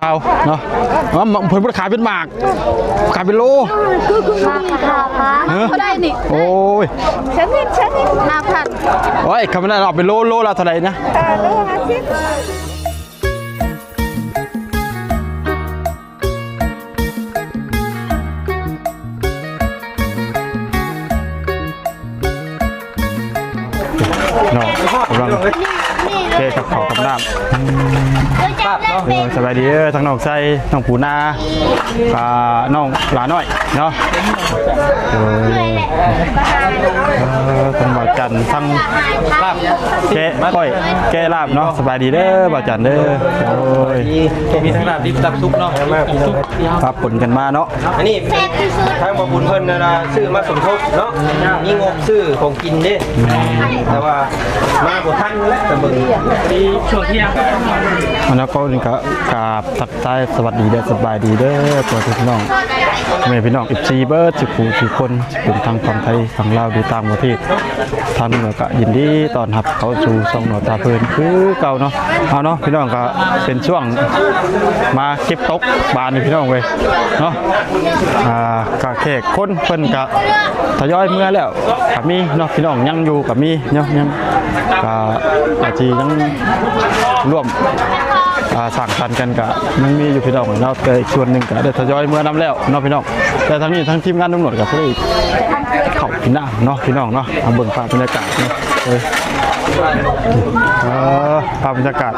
ເອົາເນາະ ເອີ ເພິ່ນບໍ່ໄດ້ຂາຍເປັນໝາກ ຂາຍເປັນໂລ. ຮະ? ເທົ່າໃດນີ້? ໂອ້ຍ ຫ້າພັນ ໂອ້ຍ ຄັນແມ່ນເອົາເປັນໂລ ໂລລະເທົ່າໃດນະ? ໂລຫ້າສິບ. ເນາະ ກຳລັງແກະກັບເຂົ້າກັບນ້ຳ. ເອີ ສະບາຍດີເດີ ທັງນ້ອງໄຊ ນ້ອງປູນາ ອ່າ ນ້ອງຫຼ້ານ້ອຍເນາະ. ເອີ ທັງບ່າວຈັນ ທັງແກະກ້ອຍ ແກະລາບເນາະ. ສະບາຍດີເດີບ່າວຈັນເດີ. ໂອ້ຍ ມີທັງລາບດິບລາບສຸກເນາະ ສຸກ ປັບປົນກັນມາເນາະ. ອັນນີ້ ແຊບທີ່ສຸດ ທາງບ່າວບຸນເພິ່ນນັ້ນນະ ຊື້ມາສົມທົບເນາະ ມີງົບຊື້ຂອງກິນເດ້ ແຕ່ວ່າມາບໍ່ທັນແຫຼະ ແຕ່ເບິ່ງ ດີຊ່ວງທ່ຽງ. ອັນນັ້ນກໍນີ້ກໍກາບທັກທາຍສະຫວັດດີ ແລະ ສະບາຍດີເດີ ພໍ່ແມ່ພີ່ນ້ອງ ແມ່ພີ່ນ້ອງ ເອັຟຊີ ເບິດທຸກຜູ້ທຸກຄົນ ເປັນທັງຝັ່ງໄທ ຝັ່ງລາວ ຫຼື ຕ່າງປະເທດ ທາງເໜືອກະຍິນດີຕ້ອນຮັບເຂົ້າສູ່ຊ່ອງໜໍ່ຕາເພີນຄືເກົ່າເນາະ. ເອົາເນາະ ພີ່ນ້ອງ ກະເປັນຊ່ວງມາເກັບຕົກບາດນີ້ ພີ່ນ້ອງເອີຍເນາະ. ອ່າ ກະແຂກຄົນເພິ່ນກະທະຍອຍເມືອແລ້ວກະມີເນາະ ພີ່ນ້ອງ ຍັງຢູ່ກະມີເນາະ ຍັງ ກະອາດຊິຍັງຮ່ວມ ອ່າ ສັງສັນກັນກະຍັງມີຢູ່ ພີ່ນ້ອງເນາະ ແຕ່ອີກສ່ວນໜຶ່ງກະໄດ້ທະຍອຍເມືອນຳແລ້ວເນາະ ພີ່ນ້ອງ. ແຕ່ທາງນີ້ ທາງທີມງານຕຳຫຼວດກໍບໍ່ໄດ້ເຂົ້າກິນນ້ຳເນາະ ພີ່ນ້ອງເນາະ. ເອົາເບິ່ງພາບບັນຍາກາດເນາະ ເອີ ເອີ ພາບບັນຍາກາດ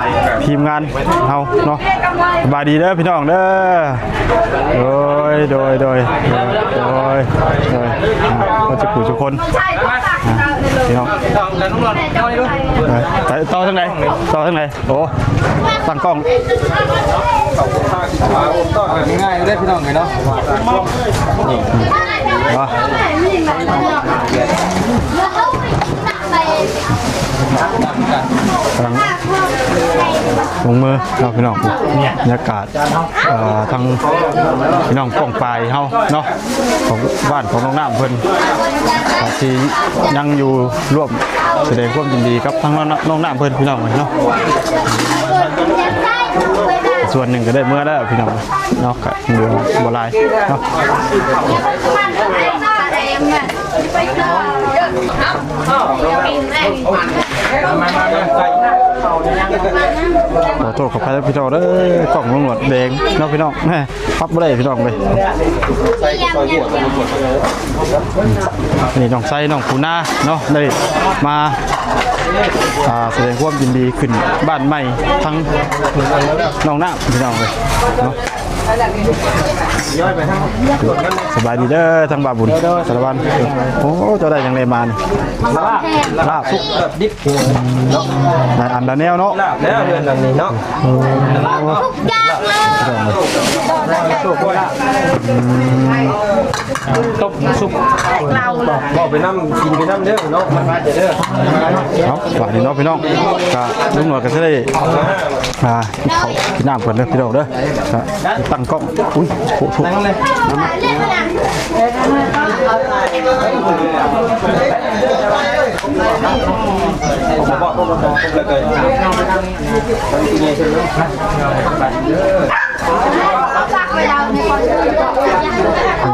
ທີມງານເຮົາເນາະ. ສະບາຍດີເດີພີ່ນ້ອງເດີ. ໂດຍ ໂດຍ ໂດຍ ໂດຍ ໂດຍ ເອີ ເບິດທຸກຜູ້ທຸກຄົນ ອ່າ ພີ່ນ້ອງ ເອີ ໄປຕໍ່ທາງໃດ? ຕໍ່ທາງໃດ? ໂອ້ ຕັ້ງກ້ອງ ງ່າຍເດ້ພີ່ນ້ອງເອີຍເນາະ. ນີ້ ກຳລັງລົງມືເນາະ ພີ່ນ້ອງ. ບັນຍາກາດ ເອີ ທາງພີ່ນ້ອງປ້ອງປາຍເຮົາເນາະ ຂອງບ້ານຂອງນ້ອງນ້ຳເພິ່ນ ທີ່ຍັງຢູ່ຮ່ວມສະແດງຄວາມຍິນດີກັບທາງນ້ອງນ້ຳເພິ່ນ ພີ່ນ້ອງເອີຍເນາະ. ສ່ວນໜຶ່ງກໍໄດ້ເມືອແລ້ວ ພີ່ນ້ອງເນາະ ກະເຫຼືອບໍ່ຫຼາຍເນາະ. ຂໍໂທດຂໍອະໄພເດີພີ່ນ້ອງເດີ ກ້ອງລຸງໜວດແດງເນາະ ພີ່ນ້ອງ ແໝ່ ປັບບໍ່ໄດ້ພີ່ນ້ອງເອີຍ. ນີ້ນ້ອງໄຊ ນ້ອງປູນາເນາະ ໄດ້ມາ ອ່າ ສະແດງຄວາມຍິນດີຂຶ້ນບ້ານໃໝ່ທັງນ້ອງນ້ຳ ພີ່ນ້ອງເອີຍເນາະ. ສະບາຍດີເດີ ທັງບ່າວບຸນ ສາລະວັນ. ໂອ້ ເຈົ້າໄດ້ຫຍັງແດ່ມານີ້? ລາບ ລາບສຸກ ດິບເນາະ ຫຼາຍອັນຫຼາຍແນວເນາະ. ລາບແລ້ວເຮືອນຫຼັງນີ້ເນາະ ທຸກຢ່າງເລີຍ ອືມ ຕົ້ມສຸກ ເວົ້າໄປນຳ ກິນໄປນຳເດີເນາະ ມາເດີ. ເອົາ ບາດນີ້ເນາະ ພີ່ນ້ອງ ກະລຸງໜວດກະຊິໄດ້ ອ່າ ກິນເຂົ້າກິນນ້ຳກ່ອນເດີພີ່ນ້ອງເດີ. ຕັ້ງກ້ອງ ອຸ້ຍ ໂຖ ໂຖ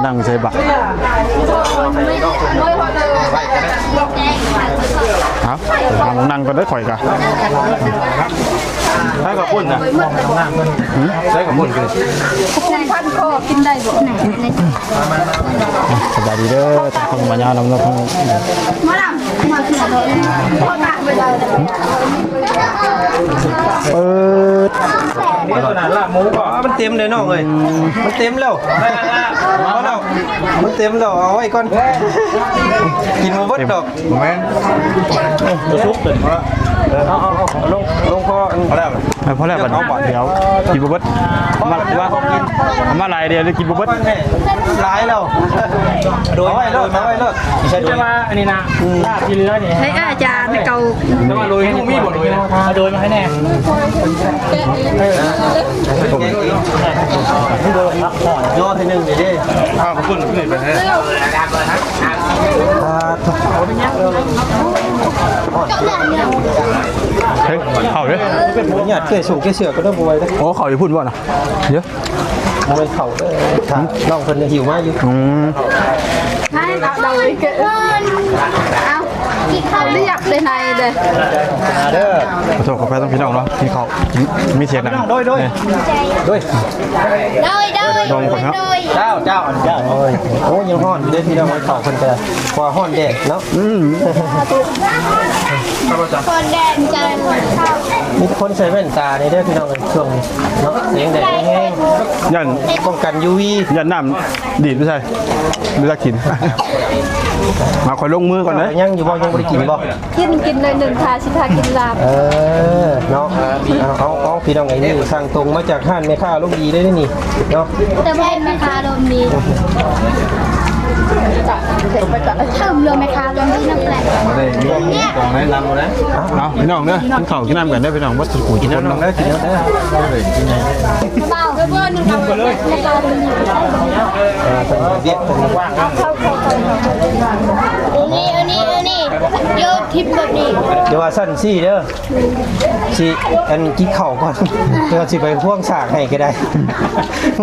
ນັ່ງໃສ່ບາດ ເອົາ ນັ່ງກ່ອນເດີ ຂ້ອຍກະ ໃຊ້ຂອບຄຸນນະ ຫື? ໃຊ້ຂອບຄຸນຄື ຂອບຄຸນພັນຄໍ ກິນໄດ້ບໍ່? ສະບາຍດີເດີ ຕ້ອງມາຍາວນຳເນາະ ໝໍລຳ ມາເທື່ອດອກ ເປີດ ລາບໝູ ມັນເຕັມເດ້ນ້ອງເອີຍ ມັນເຕັມແລ້ວ ພໍແລ້ວ ມັນເຕັມແລ້ວ ເອົາໄວ້ກ່ອນ ກິນບໍ່ເບິດດອກ. ບໍ່ແມ່ນ ໂອ້ ບໍ່ສຸກເປັນ ເອີ ເອົາ ເອົາ ເອົາ ລົງ ລົງພໍ ພໍແລ້ວ ເອີ ພໍແລ້ວບັດນີ້ ດຽວກິນບໍ່ເບິດ ມາ ວ່າ ເອົາມາຫຼາຍດຽວກິນບໍ່ເບິດ ຫຼາຍແລ້ວ ໂດຍ ເອົາໄວ້ໂລດ ເອົາໄວ້ໂລດ ແຕ່ວ່າອັນນີ້ນະ ລາບທີ່ເຫຼືອນີ້ ໃຫ້ອາຈານເກົ່າ ແຕ່ວ່າໂດຍນີ້ບໍ່ມີບໍ່ໂດຍນະ ເອົາໂດຍມາໃຫ້ແດ່ ເອີ ໂດຍພັກຜ່ອນ ຍໍໃຫ້ໜຶ່ງນີ້ເດ້ ເອົາຂອບຄຸນນີ້ໄປໃຫ້ ເຮີ້ຍ ເຂົ້າເດີ້. ຍາດເຄື່ອຍສົ່ງເຄື່ອຍເສື້ອກໍໄດ້ບໍ່ໄຫວເດ້. ໂອ້ ເຂົ້າຢູ່ພຸ້ນບໍ່ນະ? ເດີ ບໍ່ແມ່ນເຂົ້າເດີ ຖ້ານ້ອງເພິ່ນຍັງຫິວມາຢູ່. ອືມ ໃຫ້ເອົາເດີ ເອົາ ເອົາລຽບໄດ້ໃນເດີ ເດີ. ຂໍໂທດຂໍອະໄພນຳພີ່ນ້ອງເນາະ ກິນເຂົ້າ ມີສຽງດັງ. ໂດຍ ໂດຍ ໂດຍ ໂດຍ ໂດຍ ເຈົ້າ ເຈົ້າ ເຈົ້າ. ໂອ້ຍ ຍັງຮ້ອນຢູ່ເດ້ພີ່ນ້ອງເອີຍ ເຂົ້າເພິ່ນກໍ ເພາະວ່າຮ້ອນແດດເນາະ. ອືມ ຮ້ອນແດດ ມີແຕ່ຄົນໃສ່ແວ່ນຕານີ້ເດີພີ່ນ້ອງເອີຍ ຊ່ວງນີ້ເນາະ ແສງແດດແຮງໆ ຢ້ານປ້ອງກັນ ຢູວີ ຢ້ານນ້ຳດີດໄປໃສ່ ບໍ່ຢາກກິນ. ມາ ຂ້ອຍລົງມືກ່ອນເດີ. ຍັງຢູ່ບໍ່? ຍັງບໍ່ໄດ້ກິນບໍ່? ກິນ ກິນໜ້ອຍໜຶ່ງ ຖ້າຊິ ຖ້າກິນລາບ. ເອີ ເນາະ ເອົາ ເອົາ ເອົາ ພີ່ນ້ອງເອີຍ ນີ້ສັ່ງຕົງມາຈາກຮ້ານແມ່ຄ້າລົງດີເດ້ນີ້ເນາະ. ແຕ່ບໍ່ເຫັນແມ່ຄ້າລົງດີ ເພີ່ມເລື່ອງແມ່ຄ້າລົງດີນຳແຫຼະ. ເອົາ ພີ່ນ້ອງເດີ ກິນເຂົ້າກິນນ້ຳກັນເດີພີ່ນ້ອງ ເບິດທຸກຜູ້ທຸກຄົນເນາະ. ເອົາ ເອີ ເພິ່ນວຽກເພິ່ນວ່າງ. ນີ້ ອັນນີ້ ອັນນີ້ ໂຍນຖິ້ມແບບນີ້ ຢ່າວ່າຊັ້ນຊີ້ເດີ. ຊິ ອັນ ກິນເຂົ້າກ່ອນ ແລ້ວຊິໄປພວງສາກໃຫ້ກໍໄດ້.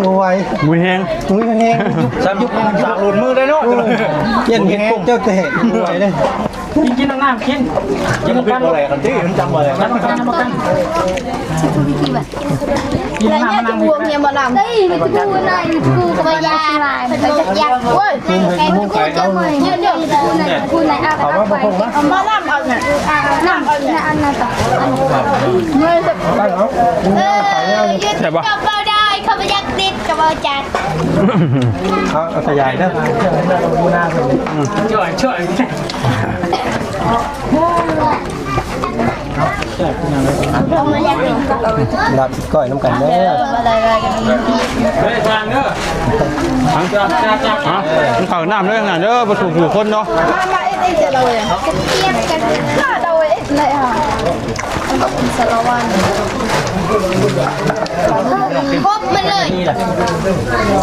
ບໍ່ໄຫວ ມືແຮງ ມືແຮງ ສາກຫຼຸດມືໄດ້ເນາະ. ເອີ ຢ້ານເຮັດກົກເຈົ້າແຕກ ບໍ່ໄຫວເດ້. ກິນ ກິນນ້ຳ ກິນ ກິນນຳກັນ. ບໍ່ໄດ້ກັນຕິ ມັນຈຳບໍ່ໄດ້ກັນ. ກິນນ້ຳ ກິນນ້ຳ ກິນນ້ຳ. ເຮີ້ຍ ມັນຄືນາຍ ມັນຄືກະບະຢາ ມັນຢາກ ໂອ້ຍ ແກງ ເຈົ້າເມື່ອຍ ເຈົ້າເມື່ອຍ ເອົາມາ ເອົາມາ ເອົາມາ ເອົານ້ຳ ເອົານ້ຳ ເອົານ້ຳ ເອີ ຢູ່ກັບເຮົາໄດ້ ເຂົາບໍ່ຢາກຕິດ ເຂົາບໍ່ຈັດ. ເອົາ ເອົາຂະຫຍາຍເດີ ຊ່ວຍ ຊ່ວຍ. ລາບ ກ້ອຍນຳກັນເດີ. ເຂົ້ານ້ຳເດີ ເດີ ບໍ່ຖືກຄົນເນາະ. ຄົບມາເລີຍ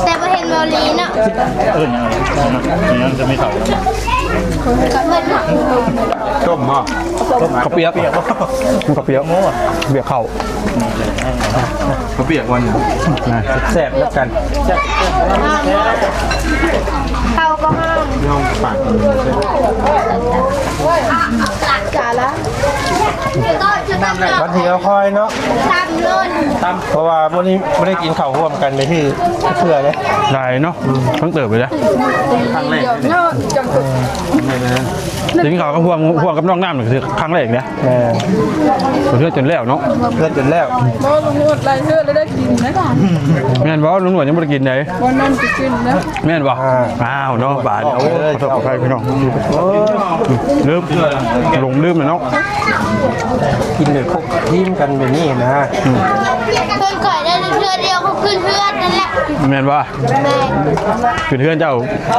ແຕ່ບໍ່ເຫັນເບົາຫຼີເນາະ. ເອີ້ນຫຍັງ ຍັງຈະມີເຂົ້າ ຕົ້ມບໍ່? ເຂົ້າປຽກ ເຂົ້າປຽກ ປຽກເຂົ້າ ເຂົ້າປຽກວັນ ແຊບນຳກັນ. ເຂົ້າກໍຮ້ອນ ກະລະ ບັດທີຄ່ອຍເນາະ ເພາະວ່າບໍ່ໄດ້ ບໍ່ໄດ້ກິນເຂົ້າຮ່ວມກັນໄປທີ່ເທື່ອເດ້. ຫຼາຍເນາະ ອືມ ເພິ່ງເຕີບໄປເດ້ ຄັ້ງແລກ ກິນເຂົ້າກັບຮ່ວມ ຮ່ວມກັບນ້ອງນ້ຳນີ້ຄືຄັ້ງແລກເດ້. ເອີ ເຮືອນຈົນແລ້ວເນາະ ເຮືອນຈົນແລ້ວ. ບໍ່ ລຸງໜວດຫຼາຍເທື່ອແລ້ວໄດ້ກິນນະ. ແມ່ນບໍ່? ລຸງໜວດຍັງບໍ່ໄດ້ກິນໃດ. ບໍ່ນັ້ນຊິກິນນະ. ແມ່ນບໍ່? ອ້າວເນາະ ບາດ ໂອ້ ຂໍໂທດຂໍອະໄພພີ່ນ້ອງ ລືມ ຫຼົງລືມແລ້ວເນາະ. ກິນແບບຄົບທີມກັນແບບນີ້ນະ. ອືມ ເພິ່ນຂ້ອຍໄດ້ເທື່ອດຽວ ເຂົາຂຶ້ນເຮືອນນັ້ນແຫຼະ. ແມ່ນບໍ່? ແມ່ນ ຂຶ້ນເຮືອນເຈົ້າ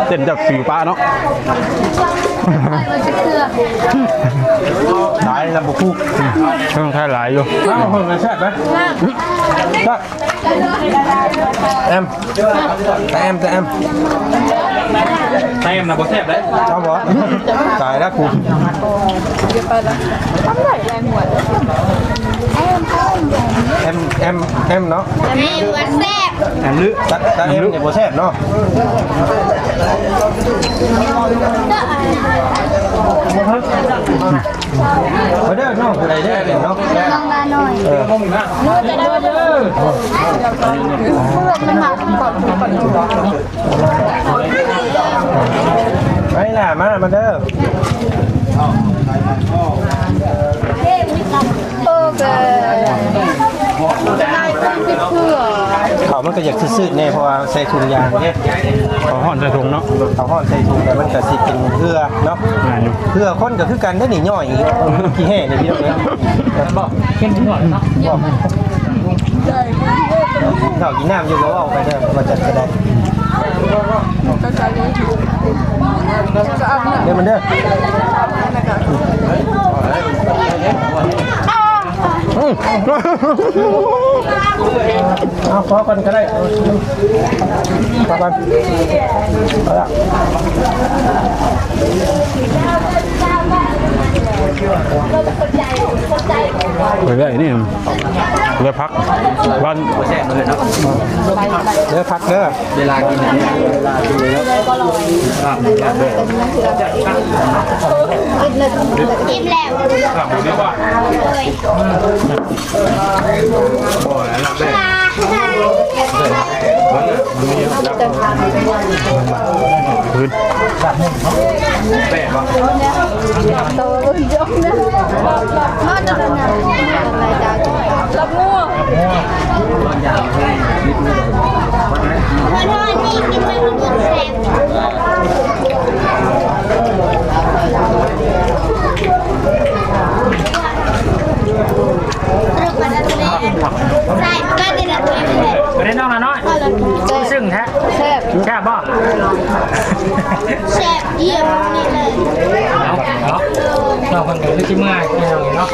ເຕັ້ນເຈົ້າປິວປະເນາະ. ຫຼາຍລຳບໍ່ຄຸກ ເພິ່ນຂາຍຫຼາຍຢູ່. ເອົ້າ ເພິ່ນກໍແຊບນະ ແຊບ. ຕາແອມ ຕາແອມ ຕາແອມນະບໍ່ແຊບເດ້. ເອົາບໍ່? ຕາຍແລ້ວກູ. ແອມ ແອມ ແອມເນາະ ແອມວ່າແຊບ. ແອມລື ຕາ ຕາແອມນີ້ບໍ່ແຊບເນາະ. ມາເດີນ້ອງຜູ້ໃດເດີເນາະ ນ້ອງລານ້ອຍ. ເອີ ໄປລະ ມາ ມາເດີ. ເຂົ້າມັນກໍຢາກຊືດໆແດ່ ເພາະວ່າໃສ່ຖົງຢາງເດ້. ເຂົ້າຮ້ອນໃສ່ຖົງເນາະ ເຂົ້າຮ້ອນໃສ່ຖົງ ແຕ່ມັນກໍຊິເປັນເຫື່ອເນາະ. ແມ່ນຢູ່ ເຫື່ອຄົນກໍຄືກັນເດ້ນີ້ ຍ້ອຍຂີ້ແຮ່ນີ້ພີ່ນ້ອງເອີຍ. ບໍ່ ເຂັ້ມງວດເນາະ ບໍ່ ເຂົ້າກິນນ້ຳຢູ່ ບໍ່ເວົ້າໄປເດີ ວ່າຈັດກະໄດ້. ເດີມັນເດີ. ອືມ ເອົາພໍກ່ອນກໍໄດ້ ພໍກ່ອນ ເອົາລະ. ไปเรื่อยนี่ เรื่อยพัก วัน เรื่อยพักเด้อ เวลากิน อิ่มแล้ว พื้น ไปได้น้องน้อย ซึ่งแท้ แซ่บ แซ่บบ่ แซ่บเยี่ยมนี่เลย เอา เอา น้องเพิ่นก็คือสิเมื่อยพี่น้องเนาะ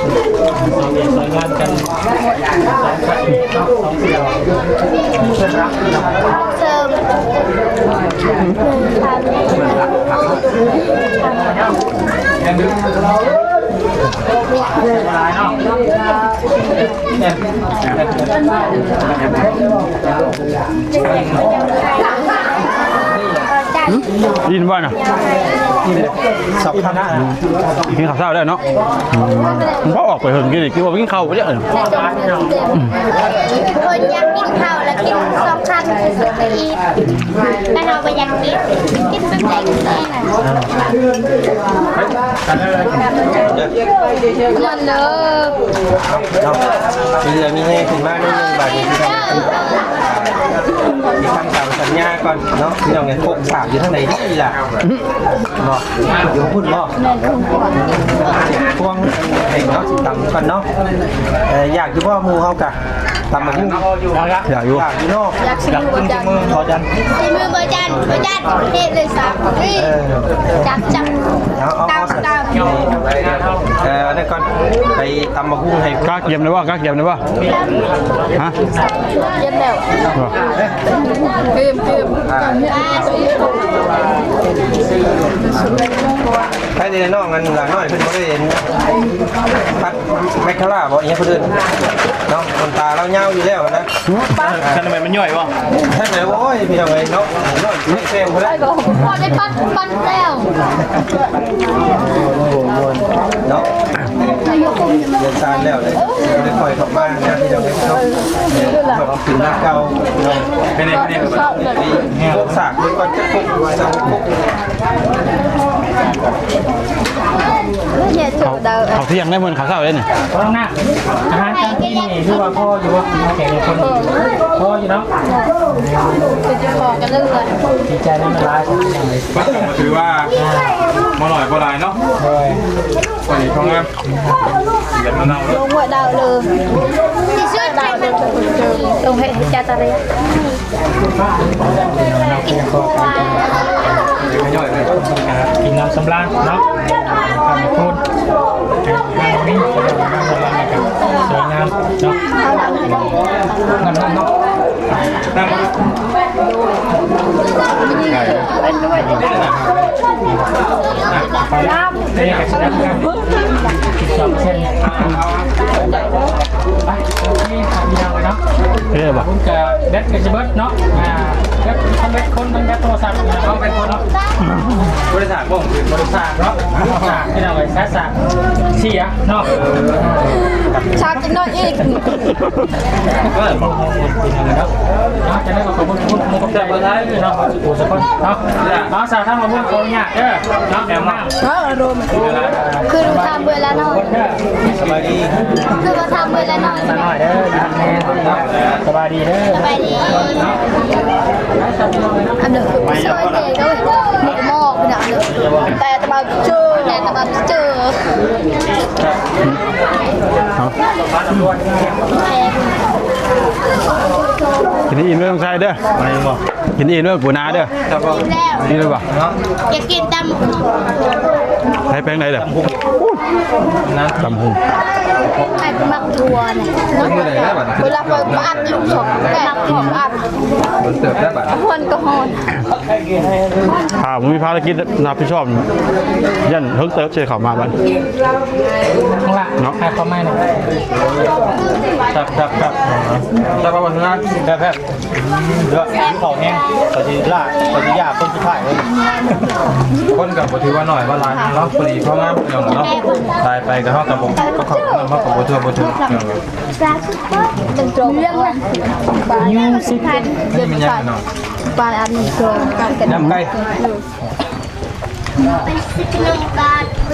ซอยเวียกซอยงานกัน สองคนเนาะ สองเสี่ยว เสริม ได้ยินบ่น่ะ กินข้าวเช้าแล้วเนาะ อืม มันก็ออกไปเหิงกินอีก กินว่ากินข้าวไปเด้อ คนอยากกินข้าวแล้วกินสองคำซื่อๆก็อิ่ม แต่เราบ่อยากกิน กินแบบไหนก็ได้นะ นั่นเด้อ เนาะ มีเรื่องมีแฮงขึ้นมาหน่อยหนึ่งบาดนี้ ทำตามสัญญาก่อนเนาะ พี่น้องเอ้ย ครกสากอยู่ทางไหนนี่ล่ะ เนาะ อยู่พุ้นบ่ พวงให้เนาะ สิตำก่อนเนาะ เอ่อ อยากอยู่บ่หมู่เฮากะ ตำบักหุ่ง อยากอยู่ อยากอยู่เนาะ อยากสิมื้อบ่จัน สิมื้อบ่จัน บ่จัน เฮ็ดเลยซะ เออ จับ จับ เอา เอา เอา ตำ ตำ เอ่อ อันนั้นก่อน ไปตำบักหุ่งให้ กะเกียมได้บ่ กะเกียมได้บ่ ฮะ เกียมแล้ว บ่ เพิ่ม เพิ่ม อ่า ไปนี่น้องอันหลาน้อยเพิ่นบ่ได้เห็น ปัดแมคคาร่าบ่ อีหยังเพิ่นเอิ้นเนาะ ขนตาลาวยาวอยู่แล้วนะ คันแม่นมันย่อยบ่ ท่านไหน โอ้ย พี่น้องเอ้ยเนาะ น้อยแซมเพิ่นละ พอได้ปัด ปัดแล้ว เนาะ เรียนซานแล้วเด้ ได้ค่อยเข้ามานะพี่น้องเอ้ยเนาะ ขอบคุณนะเก่าเนาะ เป็นไง เป็นไง พวกสากมันก็จะพวกสากพวก เขา เขาเที่ยงได้เหมือนเขาเช้าเลยนี่ พอแล้วนะ อาหารกลางคืนนี่คือว่าพออยู่บ่ แขกคนพออยู่เนาะ เป็นเจ้าของกันเรื่อย ดีใจนำหลาย ก็ถือว่าบ่น้อยบ่หลายเนาะ โดย พอดีพองาม เดี๋ยวมาเล่า ลงหัวดาวเลย ที่สุด ลงให้จาตาเรีย กินน้ำสำราญเนาะ ทำบุญ ทางนี้ สวยงามเนาะ นั่งๆ เนาะ นั่ง ไปแล้ว เด้ สองเส้น ไป โอเค พี่น้องเนาะ เด้บ่ กะแบตกะสิเบิดเนาะ อ่า แบต ทั้งแบตคน ทั้งแบตโทรศัพท์ เอาแบตคนเนาะ บ่ได้สากบ่ บ่ได้สากเนาะ สาก พี่น้องเอ้ย สาก สาก เสียเนาะ สากจักหน่อยอีก เออ พี่น้องเนาะ เนาะ จะได้มาขอบคุณ ขอบคุณ ขอบใจเนาะ ทุกคนเนาะ เอา สาวทางมาบุญขออนุญาตเด้อ เนาะ แอมมา เออ อารมณ์ คือทำเวลานอน สบายดี คือว่าทำเวลานอน สบายเด้อ สบายดีเด้อ สบายดี อันเด้อ ซอยเด้อ หมอกหมอกนะ แต่ตะบาเจอ แต่ตะบาเจอ เอา กินให้อิ่มเด้อน้องชายเด้อ มายังบ่ กินอิ่มเด้อปูนาเด้อ ครับผม อิ่มแล้ว อิ่มแล้วบ่ เนาะ อยากกินตำ ໃຫ້ແປງໃດເດີ້? ຕຳຫຸ່ງ ໄອ້ມັກທົ່ວນີ້ ມື້ໃດແລ້ວບັດນີ້? ເວລາເພິ່ນມາອັດລູກສອງແປງມັກທົ່ວມາອັດ ເພິ່ນກໍຮ້ອນ ຖ້າບໍ່ມີພາລະກິດຮັບຜິດຊອບ ຢ້ານເຫິງເຕີບຊິໄດ້ເຂົ້າມາບັດນີ້ ເນາະ ໃຫ້ເຂົ້າມາໜ່ອຍ ແຊບໆ ແຊບ ເດີ ເຂົ້າແຮງ ເຂົາຊິລາ ເຂົາຊິຢາຄົນສຸດທ້າຍເລີຍ ຄົນກໍບໍ່ຖືວ່າໜ້ອຍວ່າຫຼາຍເນາະ ພໍດີພໍງາມເນາະ ຫຼາຍໄປກໍເຮົາກໍບໍ່ ເຮົາກໍບໍ່ທົ່ວບໍ່ເຖິງ ເລື່ອງນະ ມິວສິກ ອັນນີ້ແມ່ນຫຍັງເນາະ? ປາອັນນີ້ກໍ ຍຳໄກ່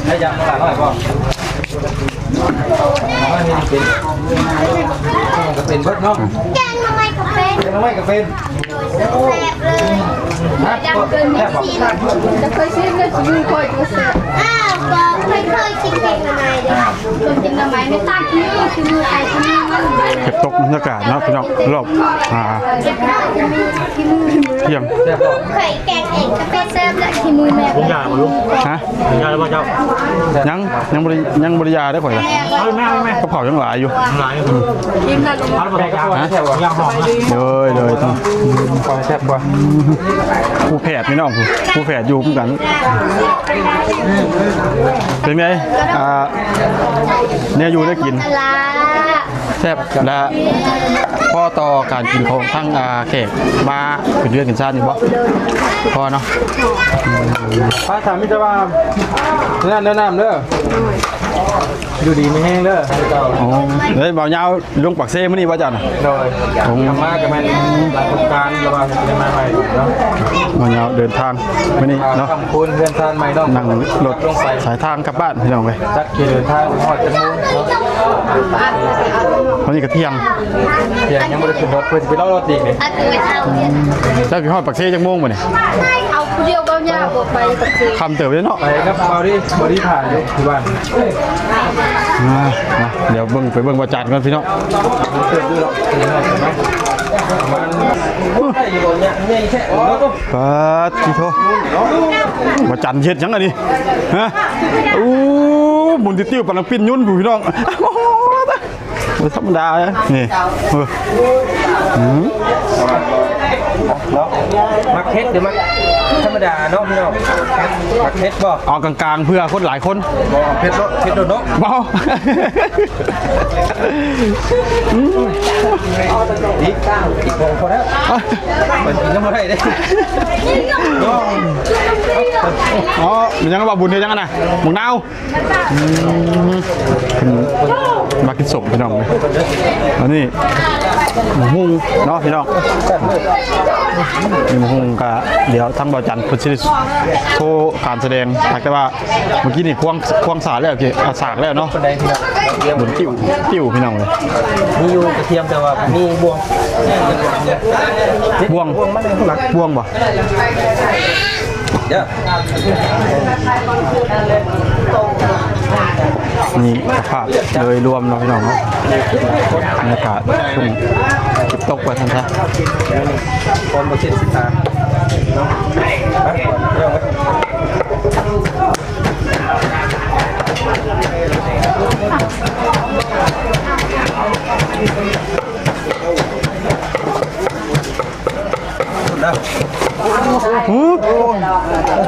ໃຫ້ຍຳປານ້ອຍບໍ່? ນ້ອຍນີ້ເປັນ ກໍເປັນເບິດເນາະ ແກງໜໍ່ໄມ້ກໍເປັນ ແກງໜໍ່ໄມ້ກໍເປັນ ແຊບເລີຍ ຮະ ແຊບບໍ່? ຈະເຄີຍຊີມເລີຍ ຊີມຂ້ອຍກໍແຊບ ອ້າວ ກໍເຄີຍ ເຄີຍກິນແກງໜໍ່ໄມ້ເດ້ ເຄີຍກິນໜໍ່ໄມ້ ແມ່ນຕາກ ຄື ຄືໄກ່ ຄືມັນ ເກັບຕົກບັນຍາກາດເນາະ ພີ່ນ້ອງ ລອບ ອ່າ ທ່ຽງ ແຊບບໍ່? ຂ້ອຍແກງເອງກໍເປັນ ແຊບແຫຼະ ຂີ້ມືແມ່ ຢາບໍ່ລູກ? ຮະ? ຢາແລ້ວບໍ່ເຈົ້າ? ຍັງ ຍັງບໍ່ໄດ້ ຍັງບໍ່ໄດ້ຢາເດ້ຂ້ອຍນະ ເອົາແມ່ ເອົາແມ່ ກັບເຂົ້າຍັງຫຼາຍຢູ່ ຍັງຫຼາຍຢູ່ ອືມ ກິນແລ້ວ ເອົາແມ່ ຢາຫອມນະ ໂດຍ ໂດຍ ຂອງແຊບກວ່າ ຜູ້ແພດພີ່ນ້ອງ ຜູ້ແພດຢູ່ນຳກັນ ເປັນໄງ ອ່າ ແນວຢູ່ແນວກິນ? ແຊບ ແລະ ພໍຕໍ່ການກິນຂອງທາງ ອ່າ ແຂກມາຂຶ້ນເຮືອນຂຶ້ນຊານຢູ່ບໍ່? ພໍເນາະ ອືມ ພາສາມີແຕ່ວ່າ ແນວນັ້ນແນວນັ້ນເດີ ຢູ່ດີມີແຮງເດີ ໂອ້ ເອີຍ ບ່າວຍາວລົງປາກເຊມື້ນີ້ບໍ່ຈັນ? ໂດຍ ໂອ້ ກຳມາກໍແມ່ນຫຼາຍໂຄງການ ລະຫວ່າງຊິໄດ້ມາໃໝ່ເນາະ ບ່າວຍາວເດີນທາງມື້ນີ້ເນາະ ຂອບຄຸນເຮືອນຊານໃໝ່ເນາະ ນັ່ງລົດສາຍທາງກັບບ້ານພີ່ນ້ອງເອີຍ ຈັກຊິເດີນທາງຮອດຈັກໂມງເນາະ ຕອນນີ້ກໍທ່ຽງ ທ່ຽງຍັງບໍ່ໄດ້ຂຶ້ນລົດ ເພິ່ນຊິໄປເລາະລົດອີກນີ້ ເຈົ້າຊິຮອດປາກເຊຈັກໂມງບັດນີ້? ເອົາຜູ້ດຽວກໍຍາກ ບໍ່ໄປປາກເຊ ຄ່ຳເຕີບເດ້ເນາະ ໄປກັບເຮົາດິ ບໍ່ໄດ້ຖ່າຍຢູ່ທີ່ບ້ານ ອ່າ ມາ ດຽວເບິ່ງ ໄປເບິ່ງວ່າຈານກ່ອນພີ່ນ້ອງ ເຕີບຢູ່ດອກ ປາດຕິໂທ ວ່າຈານເຮັດຫຍັງອັນນີ້ ຮະ? ໂອ້ ໝູນຕິວໆ ປານນັກປິ່ນຍົນພຸ້ນ ພີ່ນ້ອງ ບໍ່ທຳມະດາເດ້ ນີ້ ເອີ ອືມ ເນາະ ມັກເຜັດຫຼືມັກທຳມະດາເນາະພີ່ນ້ອງ ມັກເຜັດບໍ່? ເອົາກາງໆ ເພື່ອຄົນຫຼາຍຄົນ ບໍ່ ເຜັດໂລດ ເຜັດໂລດເນາະ ບໍ່ ອີກ ອີກບໍ່ພໍແລ້ວ ເອີ ໄປກິນນຳບໍ່ໄດ້ເດ້ ອໍ ແມ່ນຫຍັງ ບ່າວບຸນເຮັດຫຍັງຫັ້ນນະ ໝາກນາວ? ອືມ ເພິ່ນມາກິນສົ້ມພີ່ນ້ອງເອີຍ ອັນນີ້ໝາກຫຸ່ງເນາະພີ່ນ້ອງ ໝາກຫຸ່ງກະ ດຽວທາງບ່າວຈັນເພິ່ນຊິໄດ້ໂຊການສະແດງ ແຕ່ວ່າເມື່ອກີ້ນີ້ຄວາງ ຄວາງສາກແລ້ວ ອາ ສາກແລ້ວເນາະ ບຸນຕິວຕິວພີ່ນ້ອງເອີຍ ມີຢູ່ກະທຽມ ແຕ່ວ່າມີບ່ວງ ບ່ວງ ບ່ວງບໍ່? ເດີ ນີ້ສະພາບໂດຍລວມເນາະພີ່ນ້ອງເນາະ ບັນຍາກາດຊ່ວງເກັບຕົກວ່າຊັ້ນຊະ ຄວາມບໍ່ເສັດສິດທາເນາະ ໄປ ພີ່ນ້ອງເອີຍ ຫັ້ນ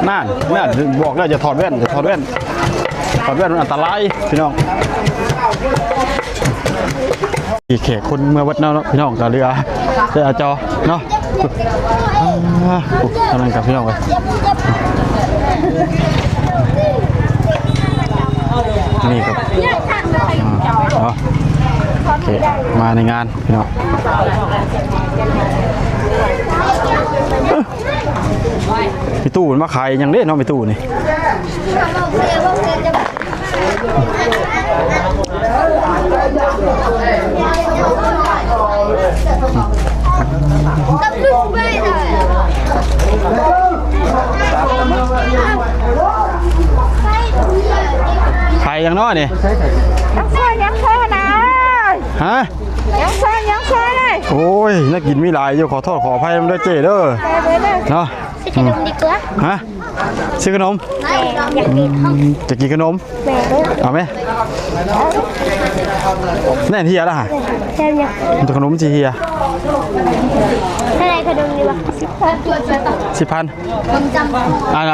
ນັ້ນ ນັ້ນ ບອກແລ້ວຢ່າຖອດແວ່ນ ຢ່າຖອດແວ່ນ ຖອດແວ່ນມັນອັນຕະລາຍພີ່ນ້ອງ ອີກແຂກຄົນເມືອເບິດເນາະ ພີ່ນ້ອງ ກໍເຫຼືອແຕ່ອາຈໍເນາະ ອ່າ ໂອ້ ທາງນັ້ນກັບພີ່ນ້ອງເອີຍ ນີ້ກໍ ອ່າ ເນາະ ໂອເຄ ມາໃນງານ ພີ່ນ້ອງ ແມ່ຕູ້ມັນມາຂາຍຫຍັງເດ້ເນາະ ແມ່ຕູ້ນີ້ ຂາຍຫຍັງເນາະນີ້? ຍັງຊອຍ ຍັງຊອຍນະ ຮະ? ຍັງຊອຍ ຍັງຊອຍ ໂອ້ຍ ແນວກິນມີຫຼາຍຢູ່ ຂໍໂທດຂໍອະໄພນຳເດີເຈ້ເດີ ເນາະ. ຊື້ຂະໜົມດີກວ່າ. ຮະ? ຊື້ຂະໜົມ? ແມ່ນ ຢາກກິນ. ອືມ ຢາກກິນຂະໜົມ? ແມ່ນ. ເອົາໄໝ? ແໜ້ນເຮຍລະຫະ? ແມ່ນ. ຂະໜົມຊິເຮຍ. ເທົ່າໃດຂະໜົມນີ້ວະ? ສິບພັນ. ອັນ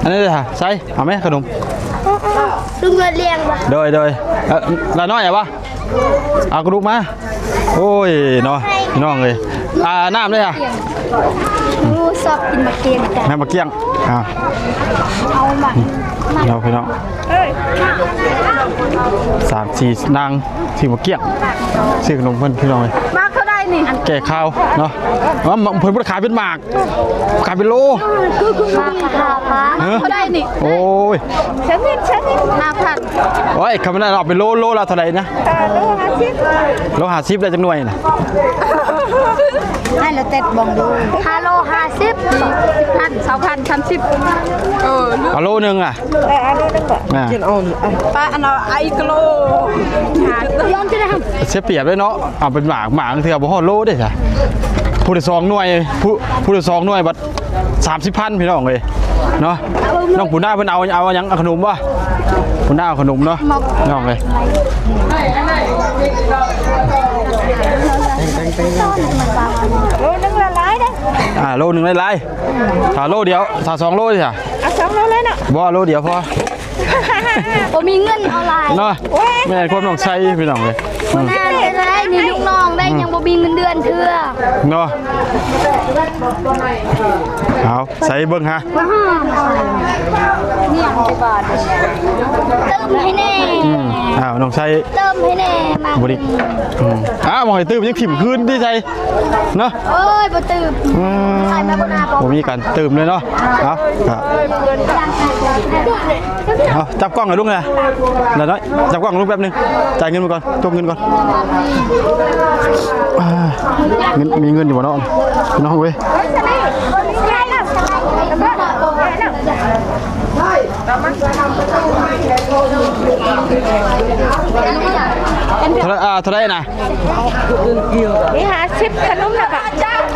ອັນນີ້ເດ້ຫະ? ໃສ່ ເອົາໄໝຂະໜົມ? ລຸງລະລຽງວະ? ໂດຍ ໂດຍ. ເອີ ຫຼານ້ອຍເອົາບໍ່? ເອົາກະດູກມາ. ໂອ້ຍເນາະ ພີ່ນ້ອງເອີຍ. ອ່າ ນ້ຳເດ້ຫະ? ໂອ້ ຊອບກິນໝາກກ້ຽງ. ນ້ຳໝາກກ້ຽງ. ອ່າ ເອົາມາ ເອົາພີ່ນ້ອງ. ເອີຍ ສາມສີ່ນາງ ຊື້ໝາກກ້ຽງ ຊື້ຂະໜົມເພິ່ນ ພີ່ນ້ອງເອີຍ. ໝາກເທົ່າໃດນີ້? ແກ້ຄາວເນາະ. ເພິ່ນບໍ່ໄດ້ຂາຍເປັນໝາກ ຂາຍເປັນໂລ. ໝາກກະຫາພັນ. ຮະ? ເທົ່າໃດນີ້? ໂອ້ຍ ເຊີນເງິນ ເຊີນເງິນ. ຫ້າພັນ. ໂອ້ຍ ຄັນແມ່ນເອົາເປັນໂລ ໂລລະເທົ່າໃດນະ? ເອີ ໂລຫ້າສິບ. ໂລຫ້າສິບໄດ້ຈັກໜ່ວຍນະ? ໃຫ້ລະເຕັດເບິ່ງດູ. ຫ້າໂລຫ້າສິບ. ສິບພັນ ຊາວພັນ ສາມສິບ. ເອີ ເອົາໂລໜຶ່ງອະ. ເອີ ເອົາໂລໜຶ່ງບໍ່? ອ່າ ກິນເອົາ ປາ ອັນເອົາອີກໂລ. ຍ້ອນຈະໄດ້ ເສຍປຽບເດ້ເນາະ. ເອົາເປັນໝາກ ໝາກເທື່ອບໍ່ຮອດໂລເດ້ຊະ. ຜູ້ລະສອງໜ່ວຍ ຜູ້ ຜູ້ລະສອງໜ່ວຍບັດ ສາມສິບພັນ ພີ່ນ້ອງເອີຍເນາະ. ນ້ອງປູນາເພິ່ນເອົາ ເອົາຫຍັງ? ເອົາຂະໜົມບໍ່? ປູນາເອົາຂະໜົມເນາະ ນ້ອງເອີຍ. ໂລໜຶ່ງຫຼາຍໆເດ້. ອ່າ ໂລໜຶ່ງຫຼາຍໆ. ຖ້າໂລດຽວ ຖ້າສອງໂລນີ້ຊະ? ເອົາສອງໂລເລີຍເນາະ. ບໍ່ ໂລດຽວພໍ. ບໍ່ມີເງິນເອົາຫຼາຍເນາະ. ໂອ້ຍ ແມ່ນຄວາມນ້ອງໄຊ ພີ່ນ້ອງເອີຍ. ອືມ ນັ້ນໄດ້ ມີລູກນ້ອງໄດ້ ອືມ ຍັງບໍ່ມີເງິນເດືອນເທື່ອເນາະ. ເອົາ ໃສ່ເບິ່ງຫາ. ຕື່ມໃຫ້ແດ່. ອືມ ອ້າວ ນ້ອງໄຊ ຕື່ມໃຫ້ແດ່. ບໍ່ໄດ້ ອືມ ອ້າວ ບໍ່ໃຫ້ຕື່ມ ຍັງຖິ້ມຄືນຕິໄຊເນາະ. ໂອ້ຍ ບໍ່ຕື່ມ. ອືມ ບໍ່ມີການຕື່ມເລີຍເນາະ. ເອົາ ເອົາ ຈັບກ້ອງໃຫ້ລຸງແດ່ ຫຼານ້ອຍ. ຈັບກ້ອງໃຫ້ລຸງແປັບໜຶ່ງ. ຈ່າຍເງິນມາກ່ອນ. ຕົກເງິນກ່ອນ. ອ່າ ເງິນ ມີເງິນຢູ່ບໍ່ເນາະ ພີ່ນ້ອງເອີຍ? ເທົ່າໃດ ອ່າ ເທົ່າໃດນະ? ມີຫ້າສິບ ຂະໜົມນະກະ.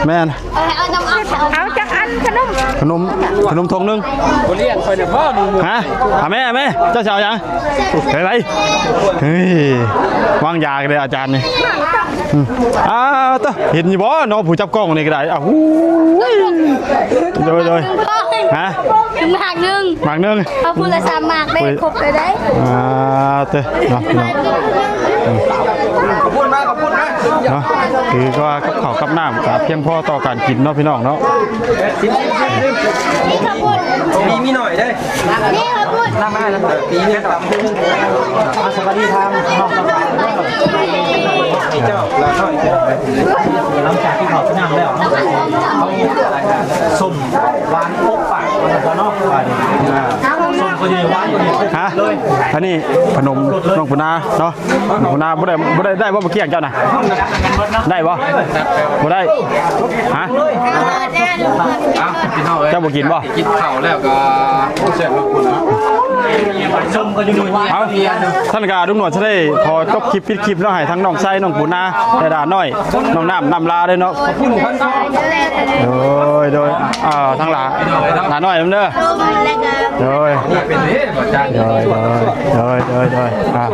ແມ່ນ. ເອົາ ເອົາຈັກອັນຂະໜົມ? ຂະໜົມ ຂະໜົມຖົງໜຶ່ງ. ບໍ່ລ້ຽງຂ້ອຍນະບໍ່ໜູ? ຮະ? ເອົາແມ່ ເອົາແມ່. ເຈົ້າຊິເອົາຫຍັງ? ໄປ ໄປ. ເຮີ້ຍ ວາງຢາກັນເດ້ອາຈານນີ້. ອືມ ອ້າວ ເຫັນຢູ່ບໍ່ເນາະ ຜູ້ຈັບກ້ອງນີ້ກໍໄດ້. ອ້າວ ໂດຍ ໂດຍ. ຮະ? ໝາກໜຶ່ງ ໝາກໜຶ່ງ. ເອົາຜູ້ລະສາມໝາກເດ້ ຄົບເລີຍເດ້. ອ່າ ເຕີ ເນາະ ພີ່ນ້ອງ. ເນາະ ຖືວ່າກັບເຂົ້າກັບນ້ຳກໍພຽງພໍຕໍ່ການກິນເນາະ ພີ່ນ້ອງເນາະ. ມີ ມີໜ້ອຍເດ້. ນີ້ເຮົາພຸດ ນ້ຳມາແລ້ວ ປີນີ້ຕຳ ເອົາ ສະບາຍດີທາງນ້ອງ ເຈົ້າ ຫຼານນ້ອຍ ຫຼັງຈາກທີ່ເຂົ້າສະໜາມແລ້ວເນາະ ເຮົາສົ້ມຫວານອົບປາກເນາະ ບາດນີ້ ອ່າ ສົ້ມກໍຢູ່ໃນຫວານຢູ່ໃນ ຮະ ເລີຍ. ອັນນີ້ຂະໜົມນ້ອງປູນາເນາະ. ໜູນາ ບໍ່ໄດ້ ບໍ່ໄດ້ ໄດ້ບໍ່ໝາກກ້ຽງເຈົ້ານະ? ໄດ້ບໍ່? ບໍ່ໄດ້. ຮະ? ເຈົ້າບໍ່ກິນບໍ່? ກິນເຂົ້າແລ້ວກໍ ເອົາ ຊັ້ນກະລຸງໜວດຊິໄດ້ຂໍຈົບຄລິບ ປິດຄລິບເນາະ ໃຫ້ທັງນ້ອງໄຊ ນ້ອງປູນາ ແລະ ຫຼານ້ອຍ ນ້ອງນ້ຳ ນ້ຳລາເດ້ເນາະ. ໂດຍ ໂດຍ ອ່າ ທັງຫຼາ ຫຼານ້ອຍນຳເດີ. ໂດຍ ໂດຍ ໂດຍ ອ່າ.